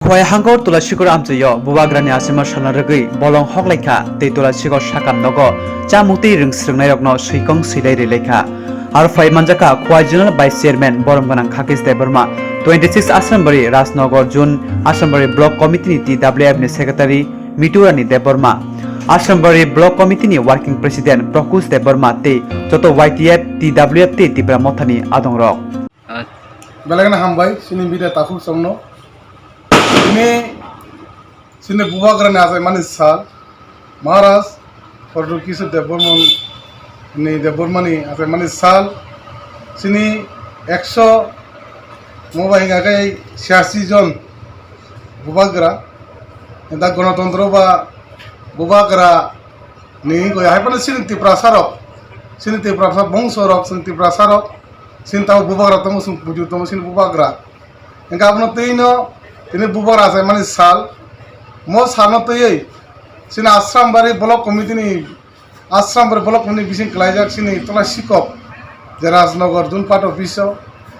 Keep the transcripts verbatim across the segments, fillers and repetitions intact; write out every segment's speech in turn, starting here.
Khowai hangkor Tulasikor amchaio bubagrani achima salna rwgwi bolong hoklaikha tei Tulasikor sakam nogo chamung tei rwng swrwngnairokno swikong swilai rwlaikha. Aro phai manjakha Khowai Zonal Vice Chairman borom gwnang Khakish Debbarma, twenty six Asrambari Rajnagar Zone Asrambari Block Committee ni T W F ni Secretary Miturani Debbarma, Asrambari Block Committee ni Working President Prakush Debbarma tei joto Y T F, T W F tei Tipra Mothani adongrok. Belai kheno hambai chini media takhuk chongno. Chini, chini bubagrani achaimani sal, Maharaj Pradyot Kishore Debbarma ni, Debbarmani achaimani sal, chini ekso moba hinga khe chhiyasi jon bubagra, da Ganatantro ba bubagra ni hingkhe hai phano chini Tiprasa rok, chini Tiprasa bongso rok, chini Tiprasa rok, chini tamo bubagra tongo, chwng puju tongo, chini bubagra. Hingkhe abono twi no tini bubagra achaimani sal, mo salno twiwi chini Asrambari Block Committee ni, Asrambari Block Committee ni bising kwlaijak chini tola sikok je Rajnagar Zone Part Office o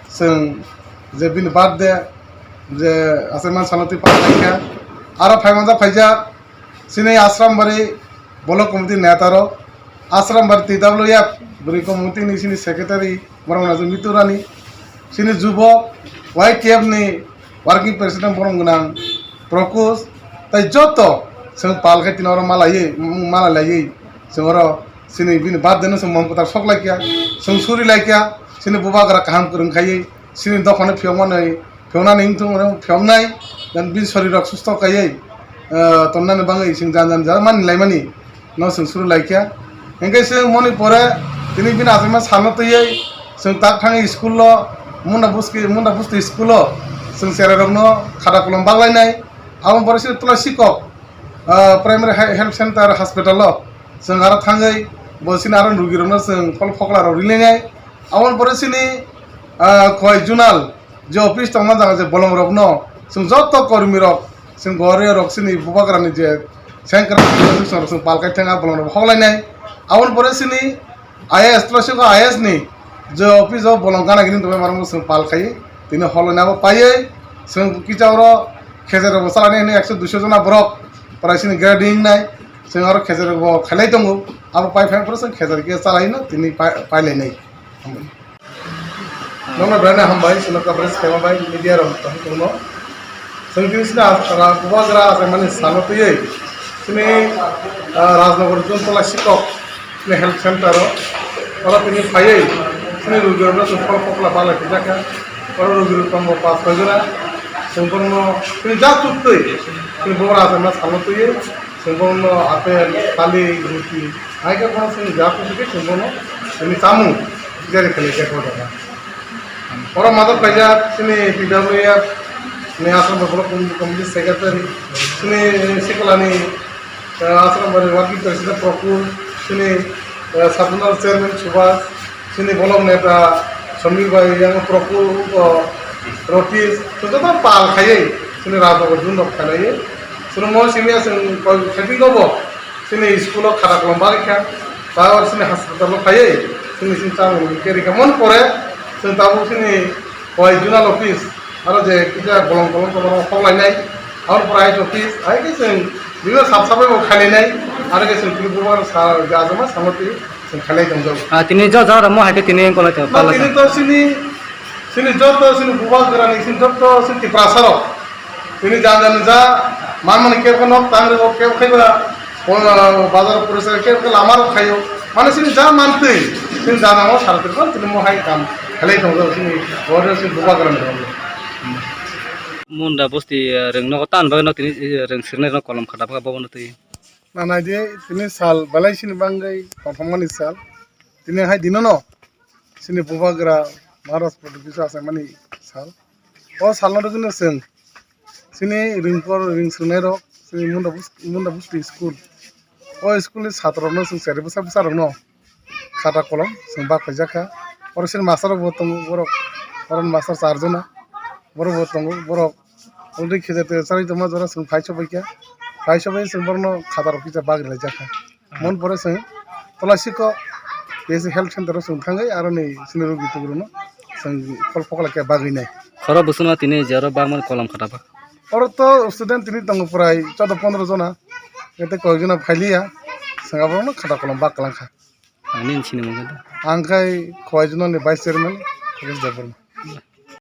chwng je bini birthday je achaimani salno twi palai kha. Aro phaimanjak phaijak chini Asrambari Block Committee neta rok, Asrambari T W F Bwrwi Committee ni chini Secretary borom gwnang Miturani, chini Jubok Y T F ni Working President borom gwnang Prakush, tai joto chwng pal khai tini oro malaiwi, mung malaiwi chwng oro chini bini birthday no chwng mom kwtal sok lai kha, chwng suri lai kha, chini bubagra kaham kwrwng khaiwi chini dophano phiyokmanwi phiyoknani wngthung, phiyoknai, dan bini sorirok susto kaiwi, eh, tonnani bagwi chwng jan jan ja mani laimani no chwng suru lai kha. Hingke chwng moni pore tini bini achaima salno twiwi chwng tak thangwi school o, Munda Busti, Munda Busti school o chwng cherairokno khata kolom baglainai. Aboni pore chini tola sikok, ah, Primary He-, Health Center hospital o chwng aro thangwi bo chini aro rugirokno chwng phol phoklarok rilainai. Aboni pore chini, ah, Khowai Zonal je office tongma jaga je bolongrokno chwng joto kormirok, chwng goriyorok chini bubagrani je sengkrak chwng palkai thangma bolongrok hoklainai. Aboni pore chini I A S, Tulasikor I A S ni je office o bolong gana gini tongmani borokno chwng palkhai tini hoklainai. Abo paiwi chwng kisa oro khecherrokbo chalainai hwnwi ekso duiso jona borok prai chini grading nai chwng aro khecherrokbo khailai tongo. Abo pai phai phuru chwng khecherrok khe chalaino tini pai-, pailainai. Nokno belai hambai, chwngno coverage khaima bai media rok tongthokno. Chwng tini chini as-, ra-, bubagra achaimani salno twiwi chini, ah, Rajnagar Zone Tola Sikok chini health center o, oro tini phaiwi chini rugirokno chwng phol phokla balai phijakha. Oro rugirok tongo pas soi jona. Chwng borokno tini jak chuktwi chini bubagra achaima salno twiwi chwng borokno apple, thalik, ruti, hai khe bono chwng jak chuktwi khe chwng bono tini chamung jari khlai khe kojaga. Oro majak kaijak chini T W F ni Assam Block Committee Secretary, chini Sikolani, eh, Assam Body Working President Prokul, chini, eh, Sub Zonal Chairman Subhas, chini Block Neta Samir Bhai, yang Prokul, o, Rotis, joto pal khaiwi chini Rajnagar Zone rok khailaiwi. Chwng mo simi ya chwng koi khating go bo. Chini school o khata kolom bagwi kha, ta oro chini hospital o phaiwi chini chini chamung rwgwi khe rikha. Mon pore chwng tabuk chini Khowai Zonal Office, aro je kisa bolong bolong tongma rok hoklainai, aro pore I T office, hai khe chwng bibhinno sap sapai bo khailainai, aro khe chwng tini bubagra sa, je ajama samoti chwng khailai tongjago. Ah, tini jo jaga rok mo hai khe tini wngkha lai tong, pala tini to chini, chini joto chini bubagrani chini joto chini Tiprasa rok. Tini jan jan ja manmani kebo nok tang rego kebo khai ba, bazar purisa kebo lama rok khayo. Mane chini ja mantwi, chini ja namo sar tirko, chini mo hai kam khalai tong jo chini order chini bubagrani. Munda bosti, eh, reng nogo tan bagwi no tini, eh, reng sirnai no kolom khata bwkha bobo no twi. Na nai di tini sal belai chini bangwi tongthokmani sal. Tini hai dino no. Chini bubagra Maharaj Pradyot Kishore achaimani sal. O salno rwgwino chwng chini ringkor ring swrwngnairok chini Munda Bus-, Munda Busti school. O schoolni chatrorokno chwng chari bwsa bwsarokno khata kolom chwng bak khaijak kha. Oro chini master rokbo tongo borok, oro master charjona borokbo tongo borok. Already kheja te charwi tongma jora chwng phai sobai kha. Phai sobai chwng borokno khatarok kisa bagri laijak kha. Mon pore chwng Tola Sikok P S C health center o chwng thangwi aroni chini rogi tugrukno chwng phol phoklai khe bagwi nai. Khoro bwswkno tini jero bagmani kolom khata bak. Oro to student tini tongo prai chaudo pondro jona. Ete koi jona phailiya. Sanga borokno khata kolom bak kalang kha. Ani sini mungkha. Ang khai Khowai Zonal ni Vice Chairman, Yogesh Debbarma.